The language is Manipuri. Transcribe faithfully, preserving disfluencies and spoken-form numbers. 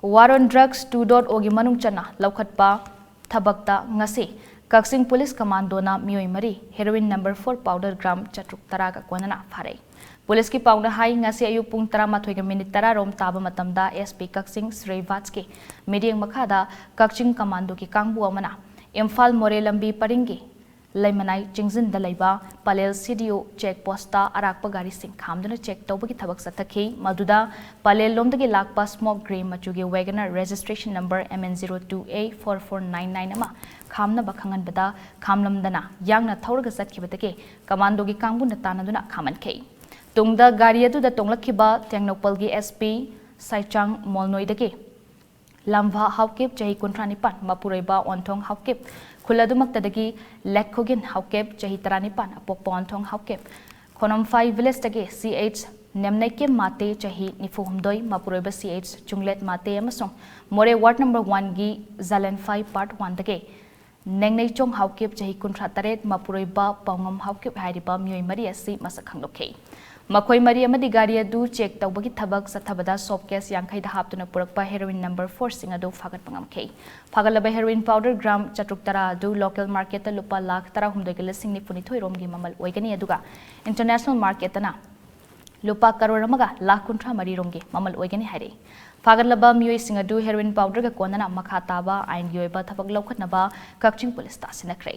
War on Drugs two dot O ꯒꯤ ꯃꯅꯨꯡ ꯆꯟꯅ ꯂꯧꯈꯠꯄ ꯊꯕꯛꯇ ꯉꯁꯤ ꯀꯛꯆꯤꯡ ꯄꯨꯂꯤꯁ ꯀꯃꯥꯟꯗꯣꯅ ꯃꯤꯑꯣꯏ ꯃꯔꯤ heroin number four powder gram ꯆꯥꯇ꯭ꯔꯨꯛ ꯇꯔꯥꯒ ꯀꯣꯟꯅꯅ ꯐꯥꯔꯦ꯫ ꯄꯨꯂꯤꯁꯀꯤ ꯄꯥꯎꯅ ꯍꯥꯏ, ꯉꯁꯤ ꯑꯌꯨꯛ ꯄꯨꯡ ꯇꯔꯥꯃꯥꯊꯣꯏꯒ ꯃꯤꯅꯤꯠ ꯇꯔꯥ ꯔꯣꯝ ꯇꯥꯕ ꯃꯇꯝꯗ SP ꯀꯛꯆꯤꯡ ꯁ꯭ꯔꯤꯚꯥꯁꯀꯤ ꯃꯤꯠꯌꯦꯡ ꯃꯈꯥꯗ ꯀꯛꯆꯤꯡ ꯀꯃꯥꯟꯗꯣꯒꯤ ꯀꯥꯡꯕꯨ ꯑꯃꯅ ꯏꯝꯐꯥꯜ ꯃꯣꯔꯦ ꯂꯝꯕꯤ ꯄꯔꯤꯡꯒꯤ ꯂꯩꯃꯅꯥꯏ ꯆꯤꯡꯖꯤꯟꯗ ꯂꯩꯕ ꯄꯂꯦꯜ CDO check post ꯇ ꯑꯔꯥꯛꯄ ꯒꯥꯔꯤꯁꯤꯡ ꯈꯥꯝꯗꯨꯅ check ꯇꯧꯕꯒꯤ ꯊꯕꯛ ꯆꯠꯊꯈꯤ꯫ ꯃꯗꯨꯗ ꯄꯂꯦꯜ ꯂꯣꯝꯗꯒꯤ ꯂꯥꯛꯄ smoke grey ꯃꯆꯨꯒꯤ WagonR registration number MN zero two A four four nine nine ꯑꯃ ꯈꯥꯝꯅꯕ ꯈꯪꯍꯟꯕꯗ ꯈꯥꯝꯂꯝꯗꯅ ꯌꯥꯡꯅ ꯊꯧꯔꯒ ꯆꯠꯈꯤꯕꯗꯒꯤ ꯀꯃꯥꯟꯗꯣꯒꯤ ꯀꯥꯡꯕꯨꯅ ꯇꯥꯟꯅꯗꯨꯅ ꯈꯥꯝꯍꯟꯈꯤ꯫ ꯇꯨꯡꯗ ꯒꯥꯔꯤ ꯑꯗꯨꯗ ꯇꯣꯡꯂꯛꯈꯤꯕ ꯇꯦꯡꯅꯧꯄꯜꯒꯤ SP ꯁꯥꯏꯆꯥꯡ ꯃꯣꯜꯅꯣꯏꯗꯒꯤ ꯂꯝꯚꯥ ꯍꯥꯎꯀꯤꯞ, ꯆꯍꯤ ꯀꯨꯟꯊ꯭ꯔꯥ ꯅꯤꯄꯥꯟ, ꯃꯄꯨꯔꯣꯏꯕ ꯑꯣꯟꯊꯣꯡ ꯍꯥꯎꯀꯤꯞ, ꯈꯨꯜ ꯑꯗꯨꯃꯛꯇꯗꯒꯤ ꯂꯦꯠꯈꯣꯒꯤꯟ ꯍꯥꯎꯀꯤꯞ, ꯆꯍꯤ ꯇꯔꯥꯅꯤꯄꯥꯟ, ꯑꯄꯣꯛꯄ ꯑꯣꯟꯊꯣꯡ ꯍꯥꯎꯀꯤꯞ, ꯈꯣꯅꯝꯐꯥꯏ ꯚꯤꯂꯦꯖꯇꯒꯤ CH ꯅꯦꯝꯅꯩꯀꯦꯝ ꯃꯥꯇꯦ, ꯆꯍꯤ ꯅꯤꯐꯨ ꯍꯨꯝꯗꯣꯏ, ꯃꯄꯨꯔꯣꯏꯕ CH ꯆꯨꯡꯂꯦꯠ ꯃꯥꯇꯦ ꯑꯃꯁꯨꯡ ꯃꯣꯔꯦ ward number one ꯒꯤ ꯖꯂꯦꯟꯐꯥꯏ part one ꯗꯒꯤ ꯅꯦꯡꯅꯩꯆꯣꯡ ꯍꯥꯎꯀꯤꯞ, ꯆꯍꯤ ꯀꯨꯟꯊ꯭ꯔꯥ ꯇꯔꯦꯠ, ꯃꯄꯨꯔꯣꯏꯕ ꯄꯥꯎꯉꯝ ꯍꯥꯎꯀꯤꯞ ꯍꯥꯏꯔꯤꯕ ꯃꯤꯑꯣꯏ ꯃꯔꯤ ꯑꯁꯤ ꯃꯁꯛ ꯈꯪꯗꯣꯛꯈꯤ꯫ ꯃꯈꯣꯏ ꯃꯔꯤ ꯑꯃꯗꯤ ꯒꯥꯔꯤ ꯑꯗꯨ check ꯇꯧꯕꯒꯤ ꯊꯕꯛ ꯆꯠꯊꯕꯗ soap case ꯌꯥꯡꯈꯩꯗ ꯍꯥꯞꯇꯨꯅ ꯄꯨꯔꯛꯄ heroin number four ꯁꯤꯡ ꯑꯗꯨ ꯐꯥꯒꯠꯄ ꯉꯝꯈꯤ꯫ ꯐꯥꯒꯠꯂꯕ heroin powder gram ꯆꯥꯇ꯭ꯔꯨꯛ ꯇꯔꯥ ꯑꯗꯨ local market ꯇ ꯂꯨꯄꯥ ꯂꯥꯈ ꯇꯔꯥꯍꯨꯝꯗꯣꯏꯒ ꯂꯤꯁꯤꯡ ꯅꯤꯐꯨꯅꯤꯊꯣꯏ ꯔꯣꯝꯒꯤ ꯃꯃꯜ ꯑꯣꯏꯒꯅꯤ, ꯑꯗꯨꯒ international market ꯇꯅ ꯂꯨꯄꯥ ꯀꯔꯣꯔ ꯑꯃꯒ ꯂꯥꯈ ꯀꯨꯟꯊ꯭ꯔꯥ ꯃꯔꯤ ꯔꯣꯝꯒꯤ ꯃꯃꯜ ꯑꯣꯏꯒꯅꯤ ꯍꯥꯏꯔꯛꯏ꯫ ꯐꯥꯒꯠꯂꯕ ꯃꯤꯑꯣꯏꯁꯤꯡ ꯑꯗꯨ heroin powder ꯒ ꯀꯣꯟꯅꯅ ꯃꯈꯥ ꯇꯥꯕ ꯑꯥꯏꯟꯒꯤ ꯑꯣꯏꯕ ꯊꯕꯛ ꯂꯧꯈꯠꯅꯕ ꯀꯛꯆꯤꯡ ꯄꯨꯂꯤꯁꯇ ꯁꯤꯟꯅꯈ꯭ꯔꯦ꯫